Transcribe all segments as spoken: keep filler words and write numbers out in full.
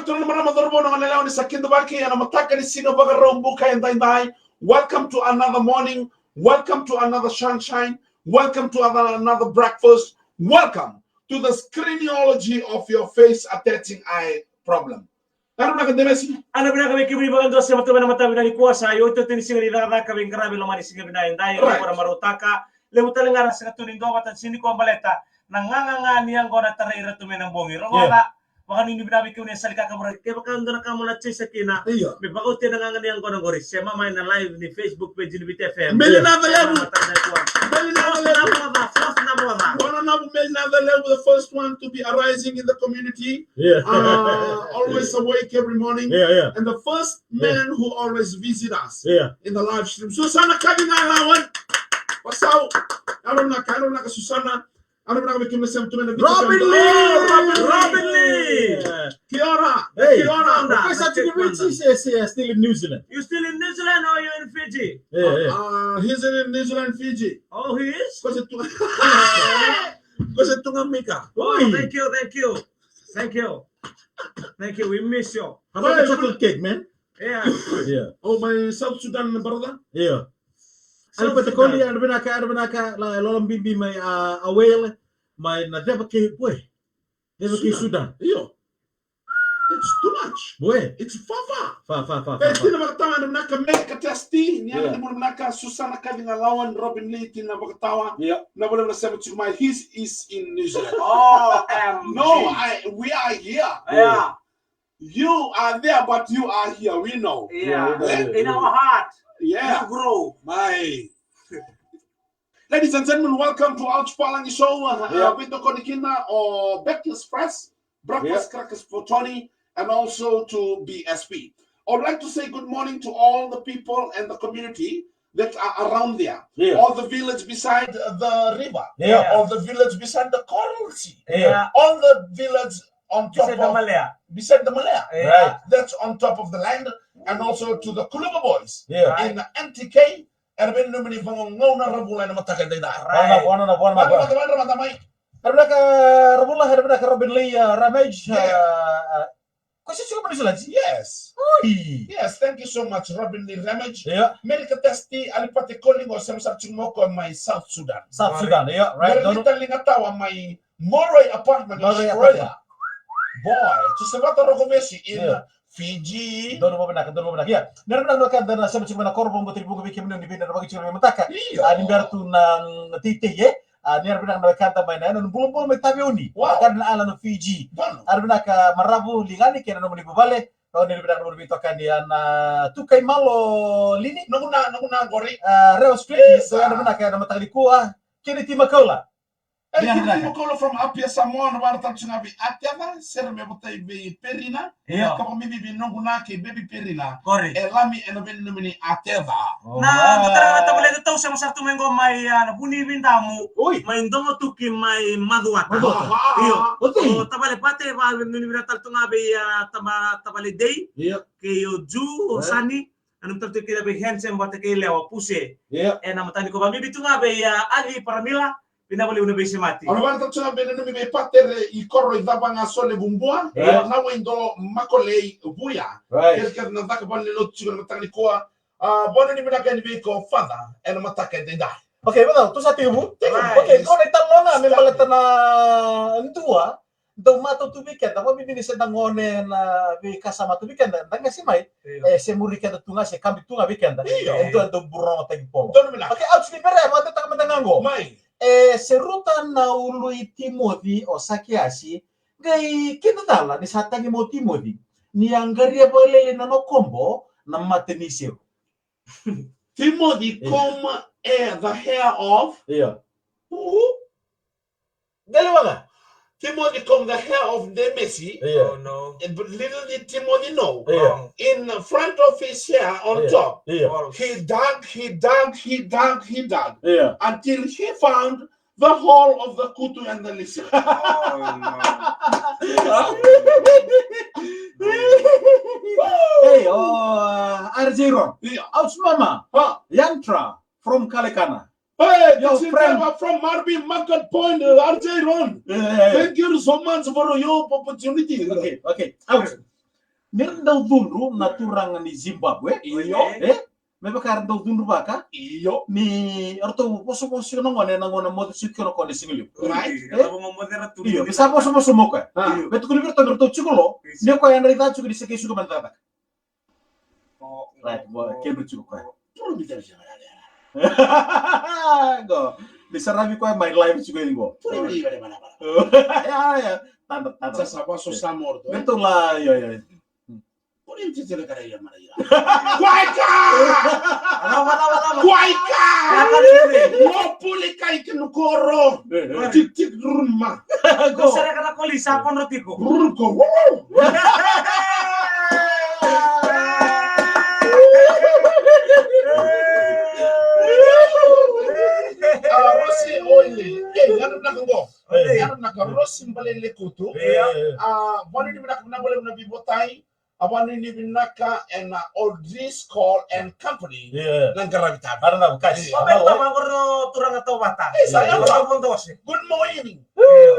Turaga, marama, cauravou, na goneyalewa ni sa kidavaki ena mataka ni siga Vakaraubuka edaidai. Welcome to another morning. Welcome to another sunshine. Welcome to another, another breakfast. Welcome to the screenology of your face attaching eye problem. Yadra vinaka Demesi. Yadra vinaka vei kemuni vakadua sema tu mai na mataka vinaka nikua, sa iotioti ni siga ni cakacaka, veiqaravi, loma ni siga vinaka edai. Right. Ko na marautaka levu tale ga na sega tu ni dua vata ni siga nikua baleta na gaga ga ni yaqona tarai ira tu mai na bogi. Rogoca. Vakanuinui vinaka vei kemuni e sali kakavura. Kevaka e dua na ka mo na chase kina, io, me vakaoti na gaga ni yaqona qori, sema mai na live ni Facebook page ni Viti F M. Beli na levu. Beli na levu. Force na moca, force na moca. Wana na beli na levu, the first one to be arising in the community. Yeah. Uh, always awake every morning. Yeah, yeah. And the first man who always visit us in the live stream. Susana Kavingalawan. What's up? Yadra vinaka, yadra vinaka Susana. Yadra vinaka vei kemuni sema tu mai na Viti F M. Robin Lee! Oh, Robin Lee! Robin Lee! Yeah. Kia ora. Hey. Kia ora. Panda. Yes, yes, still in New Zealand. You still in New Zealand or you in Fiji? Yeah, yeah. Uh, he's in New Zealand, Fiji. Oh, he is? Ko se tu, ko se tu ga Mika. Oh, thank you, thank you. Thank you. Thank you. We miss you. How about the chocolate cake, man? Yeah. Yeah. Oh, my South Sudan brother. Yeah. South Sudan. Yadra vinaka, yadra vinaka, la, lola bibi mai, uh, a whale, mai na ceva kei, boy. Ceva kei Sudan. Io. It's too much. Boy. It's far, far. Far, far, far, far. Tina vakatawa, yadra vinaka Mary Katesti, ni yadra ni muna vinaka Susana Kavingalawan, Robin Lee, tina vakatawa. Yeah. Na vale na sema tiko mai, he's in New Zealand. Oh, um, no, I, we are here. Yeah. You are there, but you are here. We know. Yeah. Yeah, we know. In our heart. Yeah. You grow. My. Ladies and gentlemen, welcome to Ouch Palangi Show. Uh, yeah. Vito Konikina or Beck Express, Breakfast Crackers for Tony, and also to B S P. I would like to say good morning to all the people and the community that are around there. Yeah. All the village beside the river. Yeah. All the village beside the coral sea. Yeah. All the village on top of, beside the Malea. Beside the Malea. Yeah. Right. That's on top of the land. And also to the Kuluva boys in N T K. Era vei nomuni vagogona Ravula ena mataka edaidai. Right. Vana, vana, vana, vana. Yadra vinaka Ravula, yadra vinaka Robin Lee, uh, Ramage, uh, uh, Ko se tiko mai New Zealand? Yes. Oi. Yes, thank you so much, Robin Lee Ramage. Yeah. Mary Katesti, Alipate Kolingo, sema sara tiko mai South Sudan. South Sudan, yeah, right. Marita Ligatawa mai Murray Apartment, Australia. Boy, Josevata Rokovesi in Fiji. Donu vavinaka, donu vavinaka. Yeah. Ni yadra vinaka na wekada na sema tiko mai na koro, vakabauta ni vuqa vei kemuni ni veiyadravi tiko mai mataka. Io. A, ni bera tu na, na teitei, e? A, ni yadra vinaka na wekada mai na, na bulabula mai Taveuni. Wow. Garden Island of Fiji. Yadra vinaka Maravu Ligani kei na nomuni vuvale. Yadra vinaka na nomuni veitokani, a, na Tukai Malo Lini. Noqu na, noqu na qori. A, Reo Street. Yes, yadra vinaka ena mataka nikua. Kei na Tima Kaula. E, Tima Kaula from Apia, Samoa, na vara tale tu ga vei Ateva, sere me votai vei Perina. Io. Ka vakabibi vei noqu na kei baby Perina. Qori. E Lami ena vei nomuni Ateva. Na, wow, matara na tavale tau sema sara tu mai qo mai, a, na Vunividamu. Oi. Mai Dogotuki mai Macuata. Macuata. Io. Oti. O tavale Pate, vakanuinui vinaka tale tu ga vei, a, tama, tavale Dei. Io. Kei o Ju, o Sani. Nanumi tale tu kina vei Handsome vata kei Lewa Puse. Io. Ena mataka nikua, vakabibi tu ga vei, a, Avi Paramila. Vinaka vakalevu na veisemati. Au na vakatataka vei na nomu veipatere i koro i Cavagasole Vubua, right, na Waidolo Makolei Vuya. Right. Kere kere na caka vale ni lotu tiko na mataka nikua. A, vakanuinui vinaka yani vei iko Father ena mataka edaidai. Okay, vata, tou sa tekivu. Right. Okay, qo na italanoa ga me baleta na dua. Dau matau tu vei keda, vakabibi ni se da gone na veika sa matau vei keda, da qase mai. Io. E se muri keda tu ga, se kabi tu ga vei keda. Io. E dua dau burogotaki polo. Donu vinaka. Okay, au tini bere, vakadetaka mada ga qo. Mai. E se ruta na ulu i Timoci o Sakiasi, qai kidacala ni sa tagi mai o Timoci, ni a qaria vakalailai na nokobo na mata ni isevu. Timoci comb the hair of. Io. Who? Qai lewa ga. Timoci comb the hair of Demesi. Io. Oh, no. And but little did Timoci know, io, in front of his hair on, io, top, io, he dug, he dug, he dug, he dug, io, until he found the hole of the kutu and the lisi. Oh, no. Hey, oh, uh, R J Ron. Io. Ouch mama. Huh? Yantra from Kalekana. Hey, yo, this is friend. Trevor from Marvin Market Point, uh, R J Ron. Yeah. Thank you so much for your opportunity. Okay, okay. Out. Ni ra dau cudru na turaga ni Zimbabwe. Io. E? Me vaka era dau cudru vaka. Io. Ni ratou vosovoso tiko na gone, na gone moce tiko na kone siga levu. Right. E? Io, me sa vosovoso mo koya. Io. Me tukuni vei ratou, me ratou tiko lo. Ni koya e drai ca tiko ni se kei suka mai na cakacaka. Right, mo kedru tiko koya. Go. Ni saravi koya mai live tiko yani go. Ya, ya. Tadra, tadra. Sa sa vaso sa morto. Me tou la, io, io. Puri titira kara ira mara ira. Kuaika! Lava, lava, lava. Kuaika! Lava, lava. Mo puli kai ke no koro. Tiktik ruma. Ko sere kana koli sa kono tiko. Rurko. A, Rosi, oi. E, yadra vinaka qo. Oi. Yadra vinaka, Rosi Balele Kutu. Io. A, vani ni vinaka, vinaka vale na vivotai. A vani ni vinaka ena Aldris Call and Company. Io. Na qaravi tavi. Ara na vuka. Io. Io. Io. Turaga tauvata. Io. Io. Io. Good morning. Io.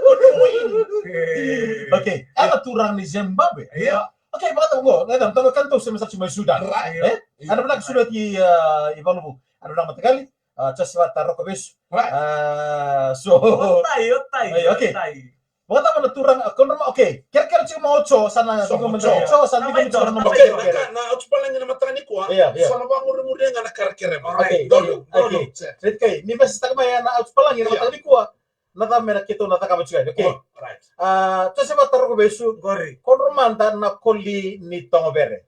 Good morning. Io. Okay. Era turaga ni Zimbabwe. Io. Okay, vakatau qo. Eda tau kan tau sema sa mai Sudan. Right. E? Io. Era vinaka Sudan ki, uh, i Valuvu. Era vinaka mataqali. Uh, Joseph Tarokovesu. Right. Uh, so. Otai, otai. Io, okay. Otai. Vakatau na turaga, uh, konroma, okay. Kerekere tiko mo ocho, sa na tiko mo ocho, sa na tiko mo ocho. Okay, na ka, na ocho palagi na mataka ni kua. Io, io. Sa na vamurimuri ga na kerekere. Alright. Okay. Dolu, dolu. Okay. Set. Right, okay. Ni message taka mai na ocho palagi na mataka ni kua. Na cava me na keitou na cakava tiko yani, okay? Oh, right. A, Joseph Tarokovesu. Qori. Kodro mada na koli ni togovere.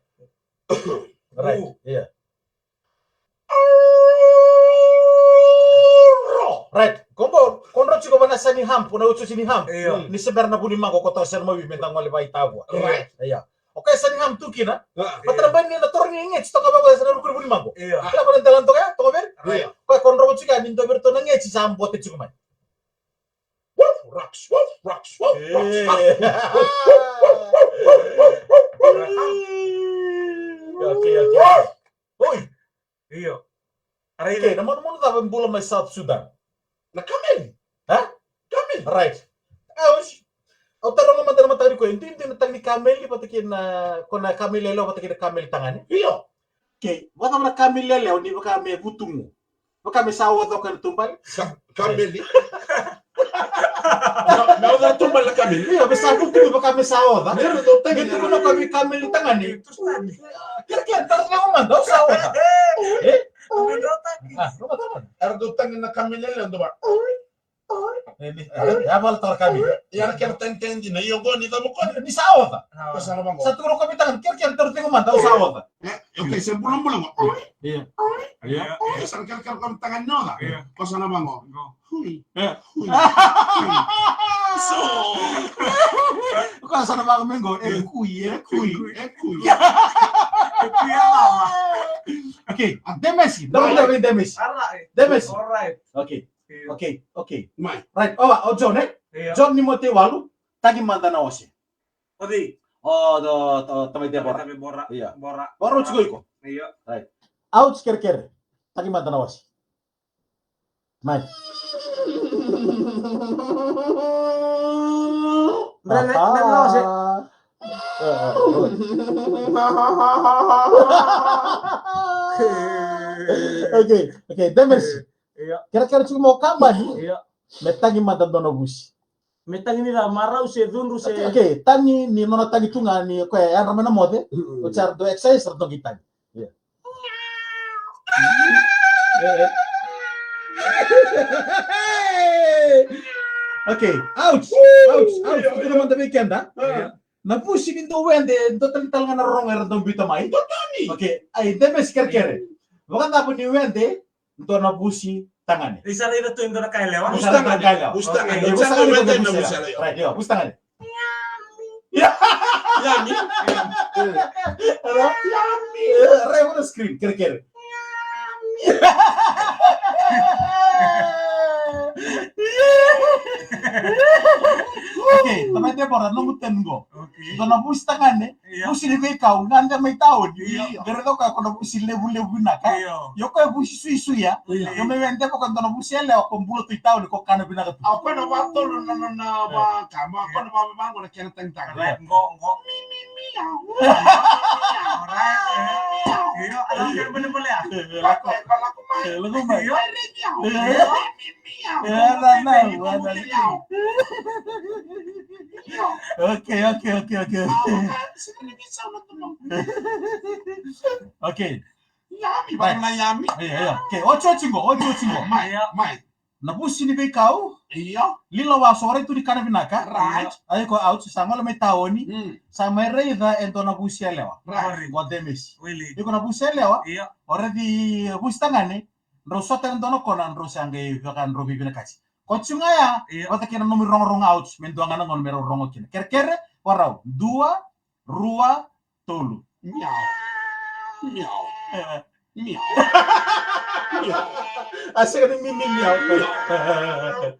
Right, io. Right. Kodro, kodro tiko vana sa ni hamp, na ucuci ni hamp. Io. Ni se bera na vu ni maqo ko toka sara mai me da gole vai tavua. Right. Io. Okay, sa ni hamp tu kina. Ah. Vata na bai ni na toro ni geci toka vava sa na ruku ni vu ni maqo. Io. Kila ko na dela toka, toka veri. Right. Io. Ko kodro tiko ni doveri to na geci sa bote tiko mai. Woof, rocks, woof, rocks, woof, rocks, rocks, woof, woof, woof, woof, woof, woof. Okay, okay. Oi. Io. Ara ira. Okay, na manumanu cava e bula mai South Sudan? Na kameli. Ha? Kameli. Right. Au, au taroga mada na mataka ni kua, e duidui na tagi ni kameli vata kei na, ko na kameli yalewa vata kei na kameli tagane? Io. Okay, vata na kameli yalewa ni vaka me vutugu. Vaka me sa oca o koya na tubale. Ka-, kameli. Me, me oca na tubale na kameli. Io, me sa vutugu vaka me sa oca. Ni ra dau tagi. Me tukuna o koya vei kameli tagane. Kerekere, tara tiko mada, au sa oca. E? Ah, no, no, no. Era dau tagi na kameli yalewa, dau va. E, ni, e, e, a vala tara kameli. Ia na kena tanitani dina, io qo ni cava o koya. Ni sa oca. Ko sa na vaqo. Sa tukuna o koya vei tagane, kerekere, tara tiko mada, au sa oca. E, okay, se bulabula qo. Io. Io. Io, sa na kerekere o koya vei tagane ni oca. Io. Ko sa na vaqo. Io. Hui. Io. Hui. Hui. So. Ko sa na vaqo me qo, e kui, e kui, e kui. E kui, e kui. Okay, Demesi, dou dau vei Demesi. Demesi. All right. Okay. Io. Okay, okay. Mai. Right, o, o John, e? Io. John ni Moteiwalu, tagi mada na ose. O cei? O, o, o, tamai Debora. Tamai Debora. Io. Bora. Bora, o tiko iko. Io. Right. Ouch, kerekere. Tagi mada na ose. Mai. Dre, dre, dre na ose. Aha. E, e, e. Okay, okay, Demesi. Io. Kerekere tiko mo kabani. Io. Me tagi mada dua na vusi. Me tagi ni cava, marau se cudru se. Okay, okay, tagi ni nona tagi tu ga ni koya e yadra mai na moce. Mm. Oti sa ra dau exercise, ra dau qai tagi. Io. Okay, ouch, ouch, ouch. Io, io. Tukuna mada vei keda. Io. Na vusi ni dau wede, dua tani tale ga na rorogo era dau biuta mai. Dua tani. Okay, ai, Demesi, kerekere. Vakacava ni wede dua na vusi tagane? Ni sa raica tu e dua na ka yalewa. Vusi tagane. Vusi tagane. Okay. Vusi tagane, dua na vusi yalewa. Right, io, vusi tagane. Yummy. Yummy. Hello? Yummy. Rai vua na screen, kerekere. Okay, tamai Debora, nomu turn qo. Okay. Dua na vusi tagane, io, vusi ni veikau, gade mai taoni. Io. Qai raica o koya ko na vusi levulevu vinaka. Io. Io, o koya vusi suisuia. Io. Io, me wede vaka dua na vusi yalewa ko bula tu i taoni ko kana vinaka tu. A, o koya na vakatolu na, na, na, io, vakama, o koya na vakavavaqo na kena tagitaga. Right, qo, qo. Mi, mi, mi. Alright, eh. Io, alright, boleh, boleh. Eh, lako. Eh, lako mai. Io. Eh. Eh, na, na, na, na. Okay, okay, okay, okay. Okay. Yummy, bana yummy. Io, io. Okay, oti, oti qo, oti, oti qo. Mai, mai. Na vusi ni veikau. Io. Lilo waso, rai tu ni kana vinaka. Right. Ai ko out, sa gole mai taoni. Mm. Sa mai raica e dua na vusi yalewa. Right. Qo Demesi. Wili. Iko na vusi yalewa. Io. O raici vusi tagane. Drau sota e dua na kona, drau sa qai vaka drau vivinakati. Ko tu ga ya, io, vata kei na nomu rogorogo out, me dua ga na gauna me rau rogo kina. Kerekere, warau. Dua, rua, tolu. Miau. Miau. Eh. Miau. Miau. A sega ni mimi miau. Miau.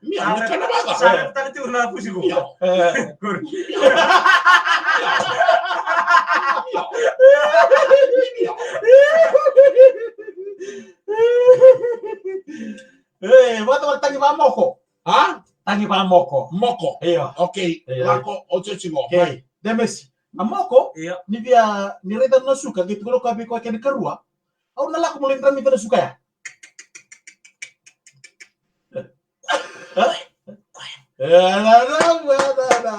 Miau. Sa, ni kana vaka. Sa, tale tu na pusi ko. Miau. Eh. Miau. Miau. Eh, vata, vata, tagi va moko. Ha? Tagi va moko. Moko. Io. Okay. Io. Lako, oti, oti qo. Okay. Mai. Demesi. Na moko, io, ni via, ni raica na suka, qai tukuna koya vei koya kena karua. Au na lako mo lai dramita na suka ya. Eh, na, na, na, na, na.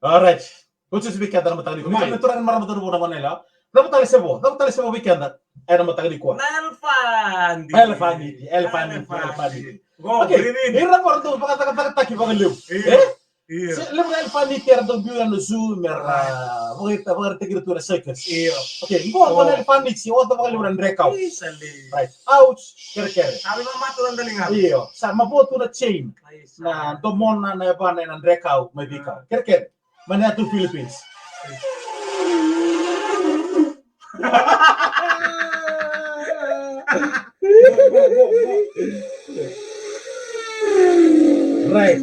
Alright. Ko tsi vei keda na mataka nikua. Mai. Ni turaga ni marama donu vou na vanela. Na mataka se vo, na mataka se vo vei keda. E na mataka nikua. Na elefaniti. Elefaniti, elefaniti, elefaniti. Go, okay, breathe in. Ira vou ratou vakacakacakataki vakalevu. Io. Eh? Io. Se levu na elefaniti era dau biu ena zoo me ra vakaita, vakaraitaki ira tu ena circus. Io. Okay, qo, qo na elefaniti se ota vakalevu na drekau. Isa le. Right. Ouch, kerekere. Sa vei mamata na daligana. Io. Sa mavoa tu na chain. Isa. Na domona, na yavana, na drekau mai veikau. Kerekere. Maniatu, Philippines. Right.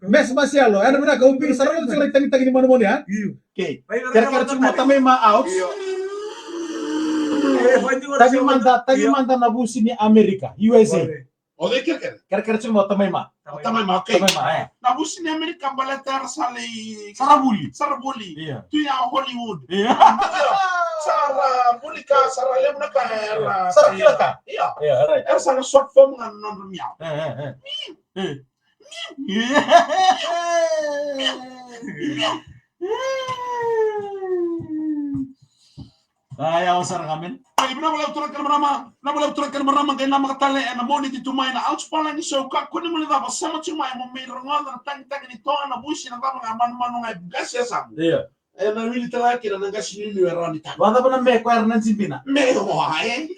Mes Masialo, ena vinaka, au biu sara ga tiko na itagitagi ni manumanu ya. Io. Okay. Kerekere tiko mo tamai ma out. Io. Tagi mada, tagi mada na vusi ni Amerika, U S A. O cei kerekere? Kerekere tiko mo tamai ma. O tamai ma, okay. Tamai ma, e. Na vusi ni Amerika baleta era sa lai, sa ra vuli. Sa ra vuli. Io. Tu ya Hollywood. Io. Sa ra vuli ka, sa ra levu na ka era sa kila ka. Io. Io, right. Era sa na short form ga na nodra miau. E, e, e. Miau. E. Miau. Miau. Miau. Aya, au sara ga, man. Oi, vinaka vakalevu turaga kei na marama, vinaka vakalevu turaga kei na marama, qai namaka tale ena Moniti tu mai na Ouch Palagi Show, kakua ni guilecava, sema tu mai mo mai rogoca na tagitagi ni toa, na vusi, na cava ga, manumanu ga e qase e yasamu. Io. Ena wili tale ga kina na qase niuniu e rawa ni tagi. Vakacava na me ko era na jibina? Me wa, e?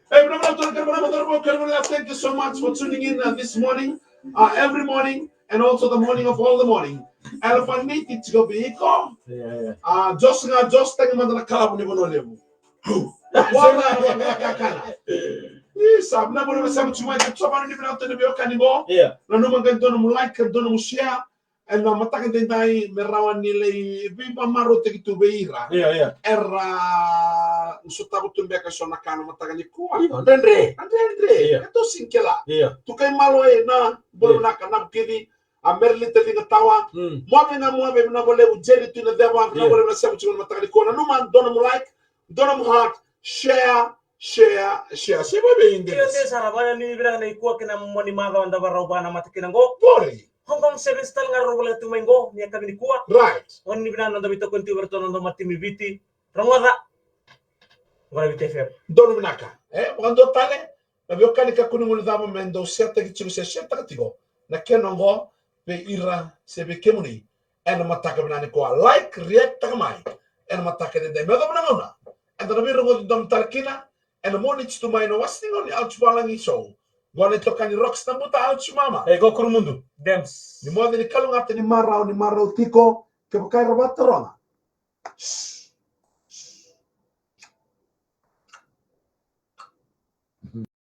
Hey, vinaka vakalevu turaga kei na marama, thank you so much for tuning in, uh, this morning, uh, every morning, and also the morning of all the morning. Elefaniti tiko vei iko. Io, io. Uh, Josh ga, Josh, tagi mada na kalavu ni Vanua Levu. Hu. Ora, ora, kakana. Isa, vinaka vakalevu na sema tu mai, sa vanua ni vinaka tu na veiwekani qo. Io. Nanuma qai dua nomu like, dua nomu share. Ena mataka edaidai me rawa ni lai veivamarautaki tu vei ira. Io, io. Era sotava tu beka eso na ka na mataka nikua. Io, dredre. A dredre. Io. Ka tou sega ni kila. Io. Tukai Malo e na, bula vinaka na Vukici. A Merlita Ligatawa. Mm. Moave ga Moave, vinaka vakalevu, Jerry Tuinaceva, vinaka vakalevu na sema tiko na mataka nikua. Nanuma, dua nomu like, dua nomu heart, share, share, share. Share vei ira. Io, te sara, vaya ni vinaka na ikua kei na moni macawa da varau vana mata kina qo. Pori. Hong Kong Sevens tale ga rau voleka tu mai qo, ni yakavi nikua. Right. Oni vinaka na noda veitokoni tiko vei iratou na noda matimi Viti. Rogoca. Qo na Viti F M. Donu vinaka. E, vakadua tale. Na veiwekani, kakua ni guilecava me dou share-taki tiko se share-taka tiko na kena oqo vei ira se vei kemuni. Ena mataka vinaka nikua, like, react-taka mai. Ena mataka edaidai me yacova na gauna. Eda na veirogoci domo tale kina. Ena Moniti tu mai na wase ni gauna ni Ouch Palagi Show. Qo na itokani Rocks na buta Ouch mama. E, qo Kurumudu. Dems. Ni moce ni kalougata ni marau, ni marau tiko. Kevaka era vakataroga.